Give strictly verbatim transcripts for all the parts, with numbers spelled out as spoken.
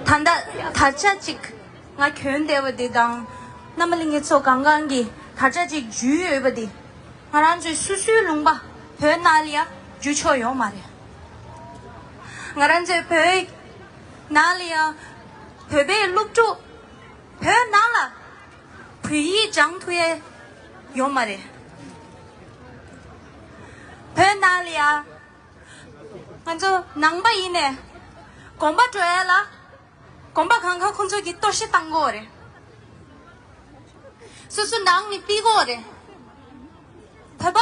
ད་ལྟ་དར་ཆ་གཅིག་ང་གྱོན་བསྡད་པ་དེ་དང་། རྣམ་པ་ལྷན་རྒྱས་ཚོ་གང་གང་གིས་དར་ཆ་གཅིག་འཇུས་ཡོད་པ་དེ། ང་རང་ཚོའི་སོ་སོའི་ལུང་པ་བོད་ནང་ལ་ཡང་འཇུ་ཆོག་ཡོད་མ་རེད། ང་རང་ཚོའི་བོད་ནང་ལ་ཡང་བོད་པའི་སློབ་ཕྲུག་བོད་ནང་ལ་བོད་ཡིག་སྦྱང་ཐུབ་ཡས་ཡོད་མ་རེད། བོད་ནང་ལ་ཡང་ང་ཚོ་ནང་པ་ཡིན་ནས་དགོན་པ་འགྲོ་ཡ་ལ། དགོན་པ་གང་ག་ཁོང་ཚོ་གིས་གཏོར་བཤིག་བཏང་གོ་རེད། སོ་སོ་ནང་ནས་ཕུད་གོ་རེད། བོད་པ།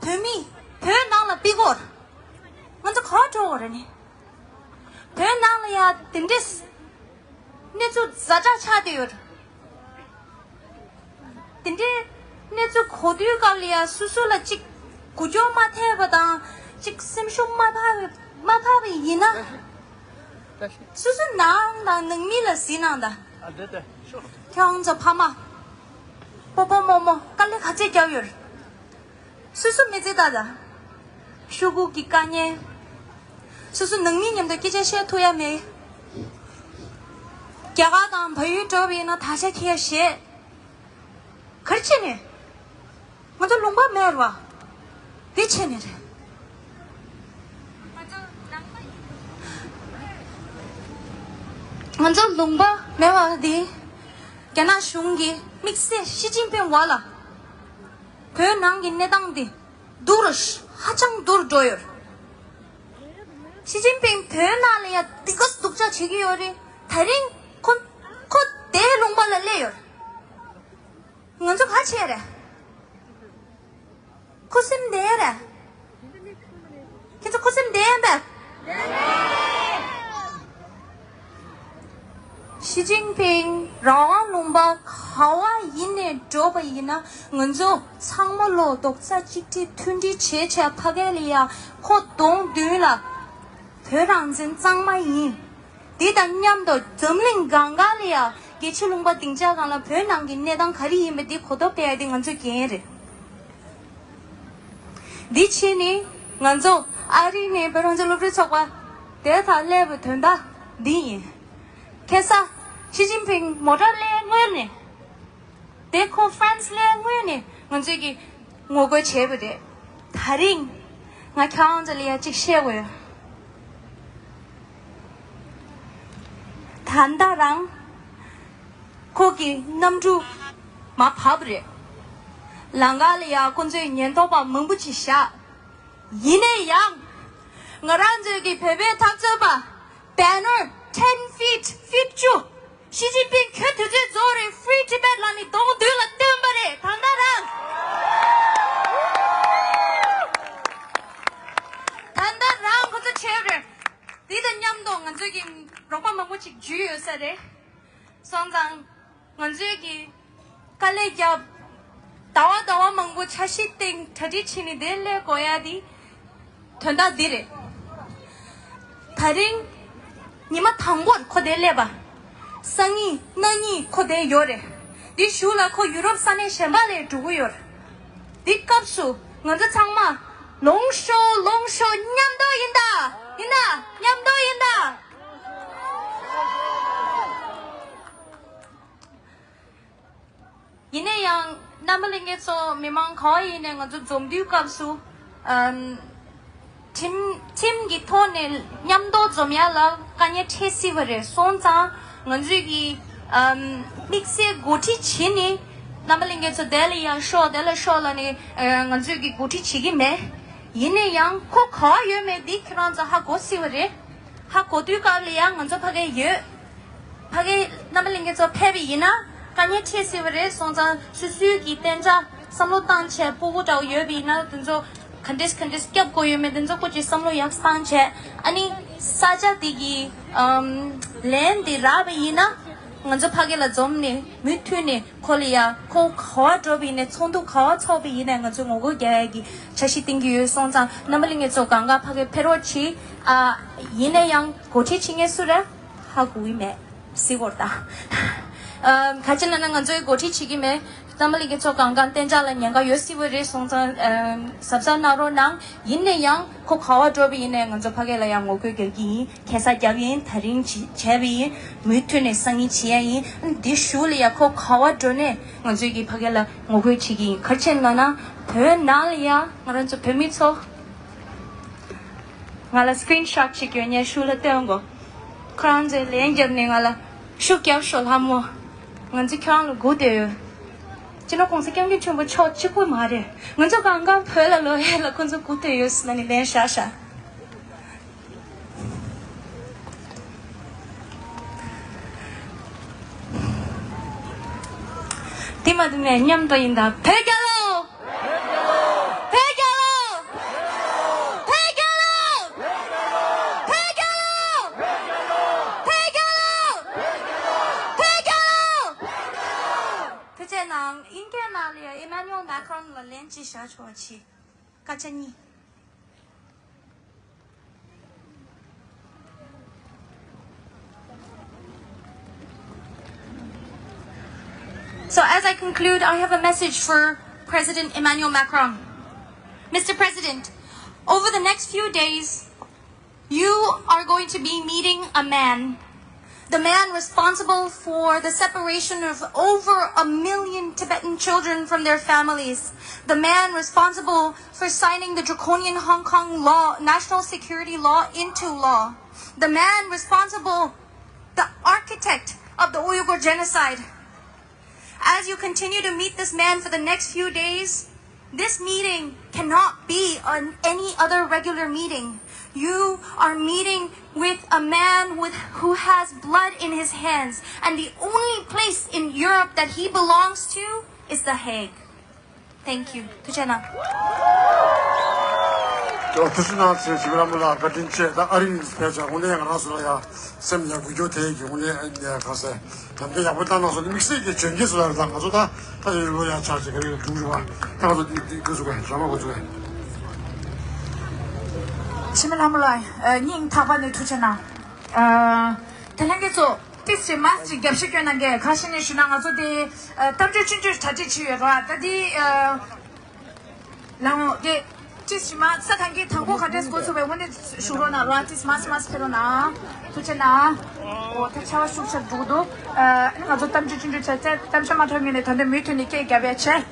བོད་མི། བོད་ནང་ལ་ཕུད་གོ་རེད། ང་ཚོ་ག་པར་འགྲོ་གོ་རེད་ནི། བོད་ནང་ལ་ཡ་དེ་འདྲས་གནས་ཚུལ་ཛ་དྲག་ཆགས་བསྡད་ཡོད་རེད། དེ་འདྲའི་གནས་ཚུལ་གོ་དུས་སྐབས་ལ་ཡང་སོ་སོ་ལ་གཅིག་འགུལ་སྐྱོད་མ་ཐེབས་པ་དང་། གཅིག་སེམས་ཤུགས་མ་འཕར་བ་མ་འཕར་བ་ཡིན་ན། སོ་སོ་ནང་དང་ནང་མི་ལ་གཟིགས་གནང་དང་། ཁྱེད་རང་ཚོ་ཕ་མ། སྤོ་སྤོ་རྨོ་རྨོ་དཀའ་ལས་ག་ཚད་བརྒྱབ་ཡོད། སོ་སོ་མི་ཚེ་ད་ད། ཤོག་གུ་གི་དཀའ་ངལ། སོ་སོ་ནང་མི་མཉམ་དུ་སྐད་ཆ་བཤད་ཐུབ་ཡ་མེད། རྒྱ་གར་དང་བལ་ཡུལ་འགྲོ་བ་ཡིན་ན་དར་ཆ་འཁྱེར་ཡ་ཞེད། ག་རེ་བྱས་ནས། ང་ཚོ་ལུང་པ་མེད་རེད་བ། དེ་བྱས་ནས་རེད། ང་ཚོ་ལུང་པ་མེད་པ་དེ། རྒྱ་ནག་གཞུང་གིས་དམིགས་བསལ་ཞི་ཅིན་ཕིང་བ་ལ། བོད་ནང་གི་གནས་སྟངས་དེ་སྡུག་རུ་ཧ་ཅང་སྡུག་རུ་འགྲོ་ཡོད། ཞི་ཅིན་ཕིང་བོད་ནང་ལ་ཡ་སྡུག་ག་སྡུག་ཅག་བྱེད་ཀྱི་ཡོད་རེད། ད་རིང་ཁོ་ཁོ་དེའི་ལུང་པ་ལ་སླེབས་ཡོད། ང་ཚོ་ག་བྱས་རེད། ཁུ་སིམ་བསྡད་རེད། ཁྱེད་ཚོ་ཁུ་སིམ་བསྡད་ཡིན་པས། ཞི་ཅིན་ཕིང་རང་དབང་ལུང་པ་ག་བ་ཡིན་ནས་འགྲོ་བ་ཡིན་ན། ང་ཚོ་ཚང་མ་ལོ་རྡོག་རྩ་གཅིག་སྒྲིལ་མཐུན་སྒྲིལ་བྱས་བྱས་ཕ་གི་ལ་ཡ་ཁོ་གདོང་མདུན་ལ་བོད་རང་བཙན་གཙང་མ་ཡིན། དེ་དང་མཉམ་དུ་འཛམ་གླིང་གང་ག་ལ་ཡ་རྒྱལ་སྤྱི་ལུང་པ་སྡིངས་ཆ་སྒང་ལ་བོད་ནང་གི་གནས་སྟངས་ག་རེ་ཡིན་པ་འདི་གོ་རྟོགས་སྤེལ་ཡ་དེ་ང་ཚོའི་འགན་རེད། འདི་ཕྱིན་ནི་ང་ཚོ་ཨ་རི་ནས་བོད་རང་བཙན་སློབ་ཕྲུག་ཚོགས་པ་དེ་དང་སླེབས་པའི་དོན་དག་འདི་ཡིན། ཁ་སང་ཞི་ཅིན་ཕིང་མོ་ཊ་སླེབས་སྔོན་ནས། དེ་ཁོ་ཧྥ་རན་སི་སླེབས་སྔོན་ནས་ང་ཚོས་ཀྱི་ངོ་རྒོལ་བྱས་པ་རེད། ད་རིང་ང་ཁྱེད་རང་ཚོ་ལ་ཡ་གཅིག་བཤད་དགོས་ཡོད། ད་ལྟ་རང་ཁོ་གི་གནམ་གྲུ་མར་བབས་རེད། ལམ་ཁ་ལ་ཡ་ཁོ་ཚོས་ཉེན་རྟོག་པ་མང་པོ་ཅིག་བཞག་ཡིན་ནའི་ཡང་། ང་རང་ཚོའི་གི་བོད་པའི་འཐབ་རྩོད་པ། Banner ten feet, feet བཅུ། ཞི་ཅིན་ཕིང་ཁྱོད་དུས་ཚོད་རྫོགས་རེད། Free Tibet ལབ་ནི་གདོང་མདུན་ལ་བཏོན་པ་རེད། ད་ལྟ་རང་། ད་ལྟ་རང་ཁོ་ཚོ་བྱས་རེད། དེ་དང་མཉམ་དུ་ང་ཚོའི་གི་རོགས་པ་མང་པོ་ཅིག་འཇུས་ཡོད་ས་རེད། སོང་ཙང་། ང་ཚོའི་གི་དཀའ་ལས་བརྒྱབ། ཟླ་བ་ཟླ་བ་མང་པོ་འཆར་གཞི་སྟེང་གྲ་སྒྲིག་བྱས་ནས་དེ་སླེབས་དགོས་ཡ་དེ་དོན་དག་འདི་རེད། ད་རིང་ཉི་མ་དང་པོར་ཁོ་དེ་སླེབས་པ། སང་ཉིན་གནངས་ཉིན་ཁོ་དེ་ཡོད་རེད། དེ་གཞུག་ལ་ཁོ་ཡུ་རོབ་ས་གནས་གཞན་པ་ལ་འགྲོ་གི་ཡོད་རེད། དེ་སྐབས་སུ་ང་ཚོ་ཚང་མ་ལོངས་ཤོག་ལོངས་ཤོག་མཉམ་དུ་ཡིན་ད། ཡིན་ད། མཉམ་དུ་ཡིན་ད། ཡིན་ནའི་ཡང་རྣམ་པ་ལྷན་རྒྱས་ཚོ་མི་མང་གང་ཡིན་ནའི་ང་ཚོ་འཛོམས་དུས་སྐབས་སུ་ཨམ་ཁྲིམས་ཁྲིམས་ཀྱི་ཐོག་ནས་མཉམ་དུ་འཛོམས་ཡ་ལ་དཀའ་ངལ་འཕྲད་སྲིད་པ་རེད། སོང་ཙང་ང་ཚོས་ཀྱི་ཨམ་དམིགས་བསལ་འགོ་ཁྲིད་བྱེད་ནི་རྣམ་པ་ལྷན་རྒྱས་ཚོ་དེ་ལ་ཡང་ཤོག་དེ་ལ་ཤོག་ལབ་ནས་ཨ་ང་ཚོས་ཀྱི་འགོ་ཁྲིད་བྱེད་ཀྱི་མེད། ཡིན་ནའི་ཡང་ཁོ་ག་བ་ཡོད་མེད་འདི་ཁྱེད་རང་ཚོ་ཧ་གོ་སྲིད་པ་རེད། ཧ་གོ་དུས་སྐབས་ལ་ཡང་ང་ཚོ་ཕ་གི་ཡོད། ཕ་གི་རྣམ་པ་ལྷན་རྒྱས་ཚོ་ཕེབས་པ་ཡིན་ན་དཀའ་ངལ་འཕྲད་སྲིད་པ་རེད། སོང་ཙང་སོ་སོའི་གི་གཏན་འཇགས་བསམ་བློ་བཏང་བྱས་སྤུ་གུ་འདྲ་བོ་ཡོད་པ་ཡིན་ན་དེ་ཚོ་ག་འདྲས་ག་འདྲས་སྐྱོབ་དགོས་ཡོད་མེད་དེ་ཚོ་སྐོར་གྱི་བསམ་བློ་ཡག་བཏང་བྱས། ཨ་ནི་ས་ཆ་དེ་གི་ཨམ་ལན་དེ་རག་པ་ཡིན་ན་ང་ཚོ་ཕ་གི་ལ་འཛོམས་ནས་མུ་མཐུད་ནས་ཁོ་ལ་ཡ་ཁོ་ག་བ་འགྲོ་བ་ཡིན་ནའི་ཚོགས་འདུ་ག་བ་ཚོགས་པ་ཡིན་ནའི་ང་ཚོས་ངོ་རྒོལ་རྒྱག་ཡ་གི་འཆར་གཞི་བཏིང་གི་ཡོད། སོང་ཙང་རྣམ་པ་ལྷན་རྒྱས་ཚོ་གང་ག་ཕ་གི་ཕེབས་རོགས་གྱིས། ཨ་ཡིན་ནའི་ཡང་འགོ་ཁྲིད་བྱེད་མཁན་སུ་རེད་ཧ་གོ་གི་མེད། སྲིད་སྐོར་དང་ ཨ། ག་ཅི་ལབ་ན་ང་ཚོའི་འགོ་ཁྲིད་བྱེད་ཀྱི་མེད། རྣམ་པ་ལྷན་རྒྱས་ཚོ་གང་གང་གཏན་འཇགས་ལ་ཉེན་ཁ་ཡོད་སྲིད་པ་རེད། སོང་ཙང་ཨ་གཟབ་གཟབ་གནང་རོགས་གནང་། ཡིན་ན་ཡང་ཁོ་ག་པར་འགྲོ་བ་ཡིན་ནའི་ང་ཚོ་ཕ་གི་ལ་ཡང་ངོ་རྒོལ་རྒྱག་གི་ཡིན། ཁ་སང་བརྒྱབ་ཡིན། ད་རིང་བྱས་པ་ཡིན། མུ་མཐུད་ནས་སང་ཉིན་བྱེད་ཡ་ཡིན། འདི་གཞུག་ལ་ཡང་ཁོ་ག་པར་འགྲོ་ནའི་ང་ཚོས་ཀྱི་ཕ་གི་ལ་ངོ་རྒོལ་བྱེད་ཀྱི་ཡིན། ག་རེ་བྱས་ལབ་ན་བོད་ནང་ལ་ཡང་ང་རང་ཚོ་བོད་མི་ཚོ། ང་ལ་སི་ཀི་རིན་ཤོཊ་ཅིག་ཡོད་ནས་ཤུགས་ལ་སྟོན་དགོས། ཁོ་རང་ཚོས་ལན་བརྒྱབ་ནས་ང་ལ་ཤུགས་རྒྱབ་ཤོག་ལྷ་མོ། ང་ཚོས་ཁྱོད་རང་ལ་སྒུག་བསྡད་ཡོད། སྤྱི་ནོར་༸གོང་ས་༸སྐྱབས་མགོན་ཆེན་པོ་མཆོག་གཅིག་པུ་མ་རེད། ང་ཚོ་གང་ག་བོད་ལ་ལོག་ཡས་ལ་ཁོ་ཚོ་སྒུག་བསྡད་ཡོད་ཟེར་ནས་ལན་བཞག་ཤག་དེ་མ་དེ་ནས་མཉམ་དུ་ཡིན་ད། བོད་རྒྱལ་ལོ། བོད་རྒྱལ་ལོ། བོད་རྒྱལ་ལོ། བོད་རྒྱལ་ལོ། བོད་རྒྱལ་ལོ། བོད་རྒྱལ་ལོ། བོད་རྒྱལ་ལོ། ཐུགས་རྗེ་གནང་། དབྱིན་སྐད་ནང་ལ་ཨི་མ་ནུ་ཨེལ་མེག་རོན་ལ་ལན་ཅིག་བཞག་ཆོག་ཆི། སྐད་ཆ་གཉིས། So, as I conclude, I have a message for President Emmanuel Macron. Mister President, over the next few days, you are going to be meeting a man, the man responsible for the separation of over a million Tibetan children from their families, the man responsible for signing the draconian Hong Kong law, national security law, into law, the man responsible, the architect of the Uyghur genocide. As you continue to meet this man for the next few days, this meeting cannot be an, any other regular meeting. You are meeting with a man with, who has blood in his hands, and the only place in Europe that he belongs to is The Hague. Thank you. ཐུགས་རྗེ་གནང་། ཐུགས་རྗེ་གནང་། ཚེ་ཞིག་ར་མོ་ལ་བཀའ་དྲིན་ཆེ། ད་ཨ་རིའི་ཕལ་ཆེར་དངོས་གནས་ང་རང་ཚོ་ལ་ཡ་སེམས་ཡག་པོ་རྒྱུ་དེ་གི་དངོས་གནས་ག་ཟེར་དམ་བཅའ་ཡག་པོ་བཏང་གནང་སོང་། དམིགས་བསལ་གྱི་གྱོན་གོས་སུ་ལ་ད་ང་ཚོ་ད་ད་ཡོད་ལོ་ཡ་ཆགས་ཅིག་ག་རེ་ལ་འགྲུབ་རུ་བ། ད་ང་ཚོ་འདི་འདི་འགོ་ཚུགས་ག་ར་མ་འགོ་ཚུགས་ག་འཆི་མེད་ལྷ་མོ་ལ་སྙིང་ཐག་པ་ནས་ཐུགས་རྗེ་གནང་། དེ་ལྷན་རྒྱས་ཚོ། ཏིས་ཅི་མཱས་ཅིག་རྒྱབ་ཤིག་སྐྱོན་གནང་གི། ཁ་ཤས་ནས་ཞུ་ན་ང་ཚོ་དེ་གཏམ་བརྗོད་སྤྱི་འཇུག་གྲ་སྒྲིག་བྱས་ཡོད་ར། ད་དེ་ལའང་དེ་ཏིས་ཅི་མཱས་ས་གང་གི་དང་པོ་ག་འདྲས་འགོ་ཚུགས་པའི་དངོས་གནས་ཞུ་རོགས་གནང་ར། ཏིས་མཱས་མཱས་ཕེ་རོགས་གནང་། ཐུགས་རྗེ་གནང་། འོ་ད་ཆར་པ་ཤུགས་ཆེར་འགྲོ་གི་འདུག་ཨ་ནི་ང་ཚོ་གཏམ་བརྗོད་སྤྱི་འཇུག་བྱས་ཚེ་གཏམ་བཤད་མ་ཐོན་ངེས་ནས་ད་ལྟ་མུ་མཐུད་ནས་སྐད་རྒྱབ་པའི་ཆེད།